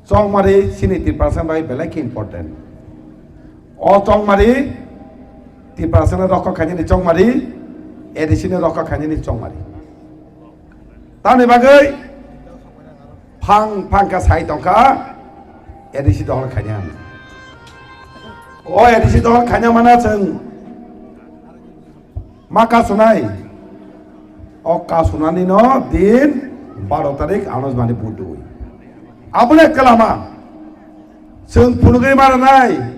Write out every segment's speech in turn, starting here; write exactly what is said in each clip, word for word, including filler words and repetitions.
Chongmari chini Tiprasa bai belai khe important. O chongmari Tiprasa no rokha khainani chongmari, A D C no rokha khainani chongmari. Tamni bagwi phang phang kha sai tongkha A D C dohor khaina. O A D C dohor khaina mana chwng ma kasunai. O kasunani no din baro tarik ano jemani vote dui. Abole kalama chwng phunugwi maranai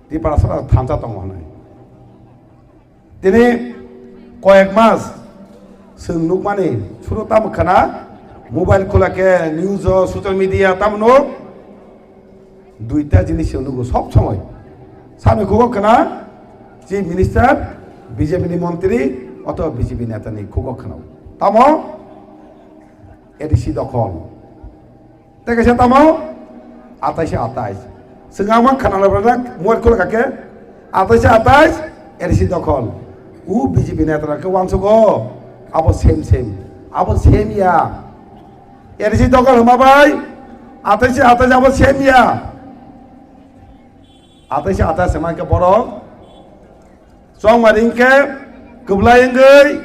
Tiprasa thansa tongo hwnwi. Tini koyek mas chwng nukmani suru tamo khana mobile khula khe news o social media tamo nuk. Duita jinis se nugo sob somoi. Sani khugo khna Chief Minister, B J P ni montri, oto B J P neta ni khugo khna. Tamo A D C dokhol. Tei kaisa tamo atais atais. Swngama khna labrana muar khulak khe atais atais A D C dokhol. U B J P neta khe wansugo abo same same. Abo same ya. A D C dokhol hwnma bai atais atais abo same ya. Atais atais hwnma khe borok chongmari hwnkhe kwblai wngwi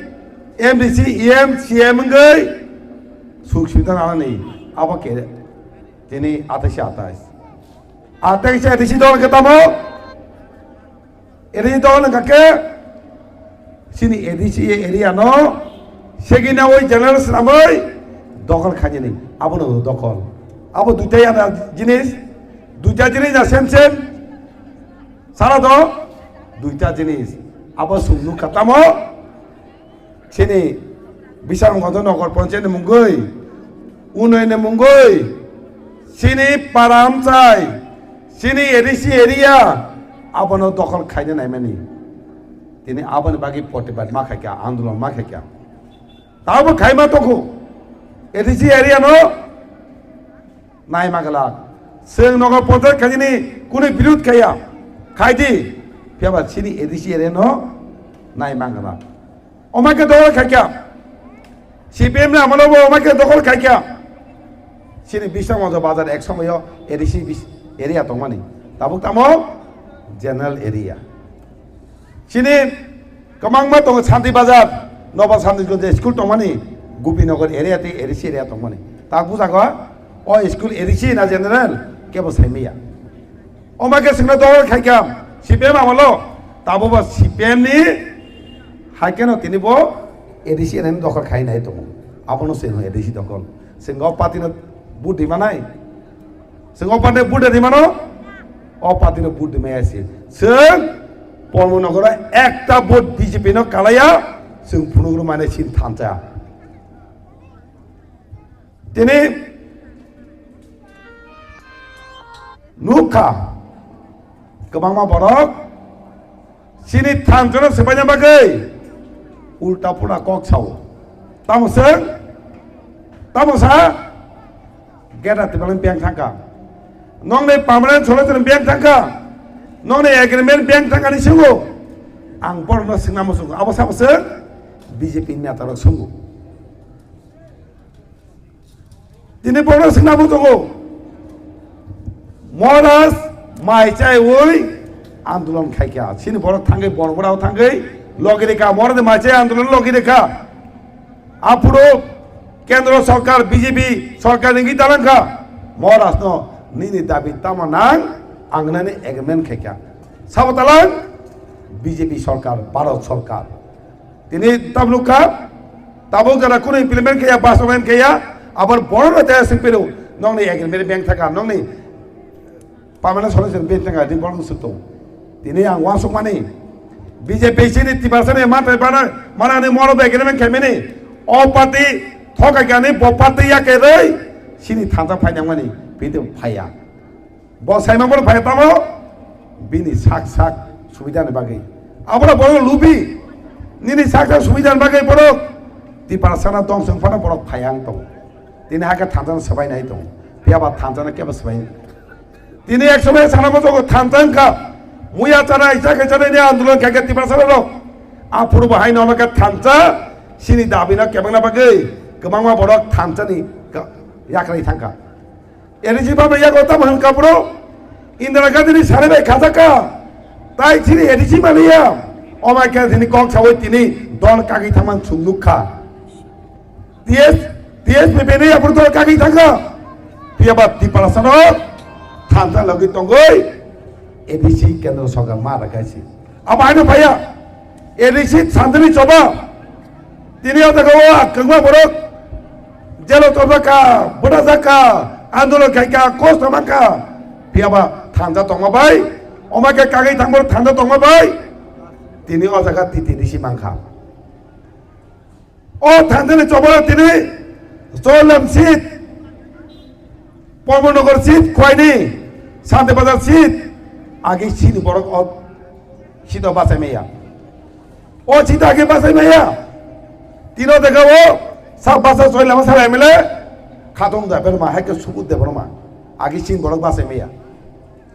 M D C, E M, C M wngwi suk suida nanani abo khe tini atais atais. Atais A D C dokhol khe tamo? A D C dokhol wngkha khe chini A D C area no segina oi general swnamwi dokhol khainani abono dokhol. Abo duita yana jinis, duita jinis ya same same. Sara do duita jinis. Abo sumnu katamo chini Biswanath Nagar Panchayat ni mungwi, Unoy ni mungwi, chini para amchai, chini A D C area, abono dokhol khaina naimani. Tini aboni bagwi protibad ma khaikha, andolon ma khaikha. Tabo khaima tongkhu. A D C area no nai ma glak. Chwng Nagar Panchayat khainani kunu birud khaiya. Khaidi. Phiyaba chini A D C area no nai ma glak. Omai khe dokhol khaikha. C P M ni amolo bo omai khe dokhol khaikha. Chini Biswanath Bazar ek somoyo A D C bis-, area tongmani. Tabuk tamo general area. Chini kwbangma tongo Santi Bazar, Nobo Santi School school tongmani, Gopinagar area tei A D C area tongmani. Tak bujago, o school A D C na general, kebo saimaya. Omai khe chwngno dokhol khaikha, C P M amolo, tabo bo C P M ni hai kheno tini bo A D C area ni dokhol khai nai tongo. Abono se A D C dokhol. Chwng o party no vote di manai. Chwng o party vote di mano, o party no vote di maya se. Chwng Polmo Nogoro ekta vote B J P no kalaya, chwng phunuk rw mane sin thansa. Tini nukha kwbangma borok chini thansa no swbaina bagwi ulta pura kok sao. Tamo chwng, tamo sa, geta tibaleng beng thangka. Nongni permanent solution beng thangka. Nongni agreement beng thangka ni sungo. Ang borokno swngna muchungo. Abo sabo chwng B J P neta rok sungo. Tini borok swngna bo tongo. Moras mai chaiwi andolon khaikha. Chini borok thangwi borok borok thangwi logi rikha. Moras mai chai andolon logi rikha. Aphuru kendro sorkar B J P sorkar ringwi talangkha. Moras no nini dabi tamo nang ang nani agreement khaikha. Sabo talang B J P sorkar, Bharat sorkar. Tini tabuk kha, tabuk jara kunu implement kaya, bastabayan kaya, abar borok rok tei aswk pero, nokni agreement bank thaka, nokni permanent solution bank thaka, di borok swk tongo. Tini ang uansuk mani, B J P chini Tiprasa ni mantai bana, manani moro bai agreement khaimani, o party thokai kani, bo party ya ke rei, chini thansa phainang mani, pide phaiya. Bo saima bono phai tamo bini sak sak subida ni bagwi. Abora bono lubi nini sak sak subida ni bagwi borok Tiprasa na dong song phano borok phai ang tong. Tini hake thansa no swbai nai tong. Phiya ba thansa no kebo swbai. Tini ek somoi sana mo jogo thansa wngkha. Muya chana isa khe chana ni andolon khe khe Tiprasa rok. Aphuru bo hai no khe thansa sini dabi no kebang na bagwi kwbangma borok thansa ni ka-, yakrai thangkha. A D C baba yago tamo hwn kapro, Indira Gandhi ni sari bai khajaka, tai chini A D C maliya, omai khe chini kok sawi tini dol kagwi thaman sung nukha. T S, T S P P ni apro dol kagwi thangkha, phiya ba Tiprasa no thansa logwi tongwi A D C kendro sorkar ma rakaisi. Abo haino phaiya, A D C thansa ni choba, tini o jaga o kwbangma borok jelo tobjaka, bwthajakka, andolon khaika, kosto mankha. Phiya ba thansa tongma bai, omai khe kagwi thangbo thansa tongma bai, tini o jaga T T D C mankha. O thansa ni chobaro tini Chowlam seat, Pormonagar seat, Khwaini, Santi Bazar seat, agi chini borok o seat o bachai maya. O chita ke bachai maya. Tino dekha o sa basa soi lama sala M L A. Khatung da berma, hai ke subut de berma. Agi sin borok bachai maya.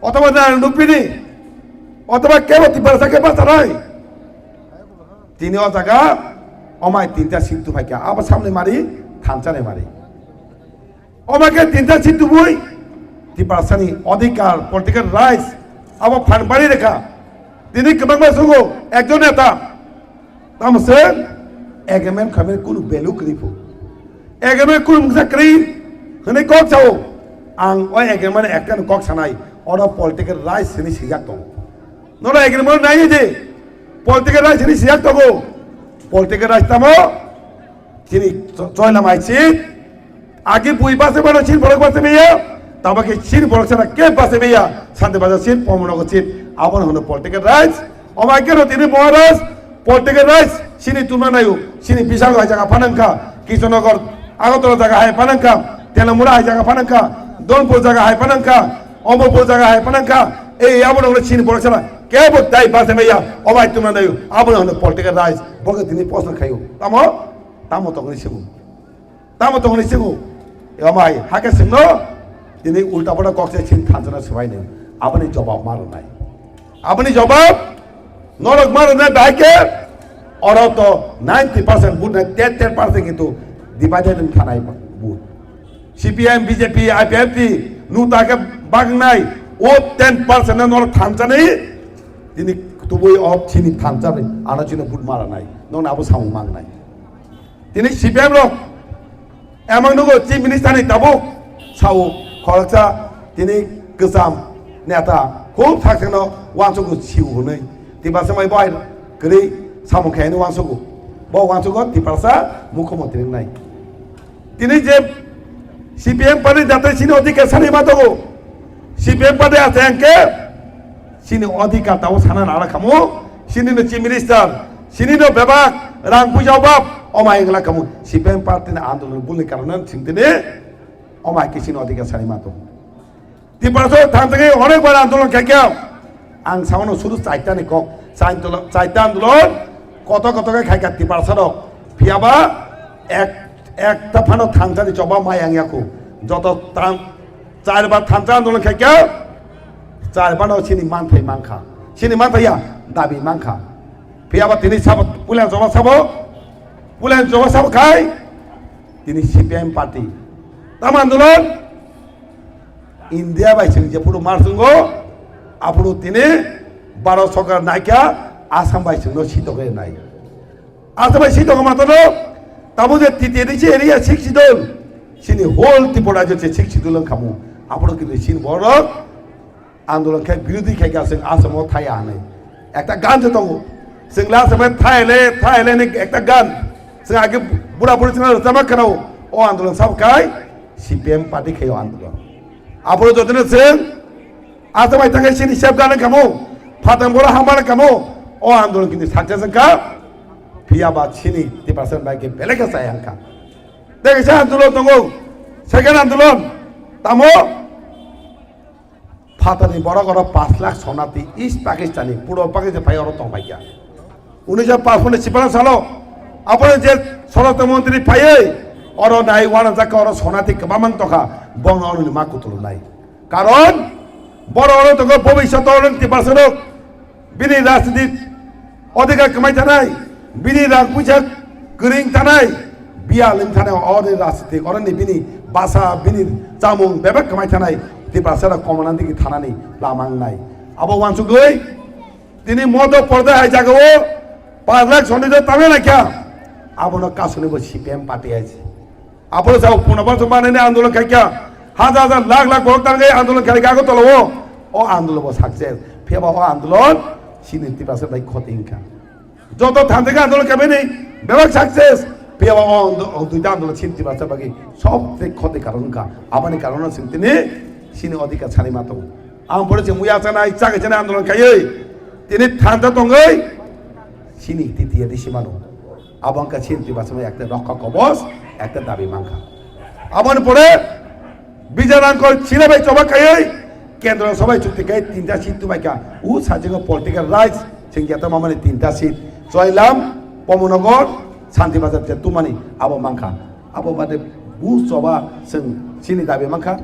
Otoba na nupini. Otoba kebo Tiprasa ke bachanai. Tini o jaga omai tinta seat tu phaikha. Abo samne mari, thansa ne mari. Omo khe tinta seat tubui Tiprasani odhikar, political rights, abo phan bari rekha. Tini kwbangma sugo ekjon neta, tamo se agreement khamani kunu value kwrwi phu. Agreement kunu mungsa kwrwi hwnwi kok sao. Ang o agreement ekta no kok sanai, oro political rights hwnwi swijak tongo. Nono agreement nai di, political rights hwnwi swijak tongo. Political rights tamo? Chini cho-, choila mai seat. Agi bui base bano chin borok base meya. Tabo ke chin borok sana ke base meya. Santi Bazar seat, Pomnogo seat. Abon hono political rights. Omo ke no tini Maharaj political rights. Chini tuma nayu. Chini bisal hai jaga phanangka. Kishannagar, Agartala jaga hai phanangka. Telamura hai jaga phanangka. Donpur jaga hai phanangka. Omorpur jaga hai phanangka. Ei abo no chini borok sana. Ke bo dai base meya. Omo tuma nayu. Abo no political rights. Borok tini post khayu. Tamo? Tamo tongni sibu. Tamo tongni sibu. Yamai, hake singno, tini ulta pata kok se sin thansa na swbai ni. Aboni jawab ma rwnai. Aboni jawab, norok ma rwnai bahai ke, oro to ninety percent vote nai, ten, ten percent kintu divided in thanai vote. C P M, B J P, I P F T, nuta ke bagnai, o ten percent na norok thansa ni, tini tubui o chini thansa ni, ano chini vote ma rwnai. Nong na abo samung mangnai. Tini C P M rok emang nugo Chief Minister ni tabuk sao khoroksa tini kwcham neta khub sakchangno uansukgo siu hwnwi Tiprasa mai bai kwrwi samung khaini uansukgo. Bo uansukgo Tiprasa mukhyamantri wngnai. Tini je C P M party jate chini odhikar sani ma tongo. C P M party ase hwnkhe chini odhikar tabo sana nara khamu. Chini no Chief Minister, chini no bebak rang puisa obab, omai wngla khamu. C P M party ni andolon bulni karone chwng tini omai khe chini odhikar sani ma tongo. Tiprasa thang thangwi onek bar andolon khaikha. Ang saono suru chaita ni kok, chaita andolon, chaita andolon, koto koto khe khaikha Tiprasa rok. Phiyaba ek, ekta phano thansa ni choba mai ang yaku. Joto tang, char bar thansa andolon khaikha, char bar no chini manthai mankha. Chini manthai ya, dabi mankha. Phiyaba tini sabo, pulen choba sabo, pulen choba sabo khai, tini C P M party. Tamo andolon, India bai chwng jephuru mar chwngo, aphuru tini Bharat Sarkar naikha, Assam bai chwngno sitogwi nai. Assam bai sitogwi matano, tamo je T T A D C area sixth schedule, chini whole Tripura rajyo se sixth schedule wngkhamu. Aphuru kintu chini borok andolon khe birodhi khaikha chwng Assam o thaya hwnwi. Ekta gan se tongo. Chwng le Assam o thaya le, thaya le hwnwi ekta gan. Chwng age bura buri chwngno rwchapma khwnao. O andolon sabo khai C P M party khaio andolon. Aphuru jotino chwng Assam bai thangwi chini safeguard wngkhamu, phatang boro hama wngkhamu, o andolon kintu success wngkha, phiyaba chini Tiprasa bai khe belai khe chaya wngkha. Tei kaisa andolon tongo, second andolon, tamo phatarni borok oro pash lakh sonati East Pakistan ni, Purbo Pakistan phai oro tongphaikha. Unnish pash phanni sipana salo, aboni je Swaratya Montri phaiwi oro nai uanajak kha, oro sonati kwbangma wng tongkha, bono oroni ma kutulunai. Karon, borok oro tongo bobiswt oro Tiprasa rok, bini rajniti odhikar kwmai tanai, bini rang puisa kwrwng tanai, biya ling tanai, oroni rajniti, oroni bini Basa bini chamung bebak kwmai thanai Tiprasa rok komona digi thanani lama wngnai. Abo wansugwi tini Madhya Pradesh hai jagao pajak soni do tame laikha. Abono kasuni bo C P M party hai se. Abo sa punobar to manani andolon kaikha. Hajar hajar lakh lakh borok tangwi andolon kaikha Agartala o. O andolon bo success. Phiya ba o andolon sini Tiprasa bai khoti wngkha. Joto thanjak andolon kebeni bebak success. Phiya ba o ando-, o duita andolon sini Tiprasa bagwi sob se khoti karon wngkha. Aboni karon sini tini sini odhikar sani ma tongo. Ang pore se muya chanai, chaga chanai andolon kaiwi tini thanda tongwi sini titiya di simano. Abo wngkha sini Tiprasa ekta rokha kobos, ekta dabi mankha. Aboni pore Bijan Angkor sila bai choba kaiwi kendro sabai chukti kai tinta seat tumaikha. U sajingo political rights sing jata mamani tinta seat. Choilam, Pomnogar, Santi Bazar je tumani abo mankha. Abo bade bu choba sing sini dabi mankha.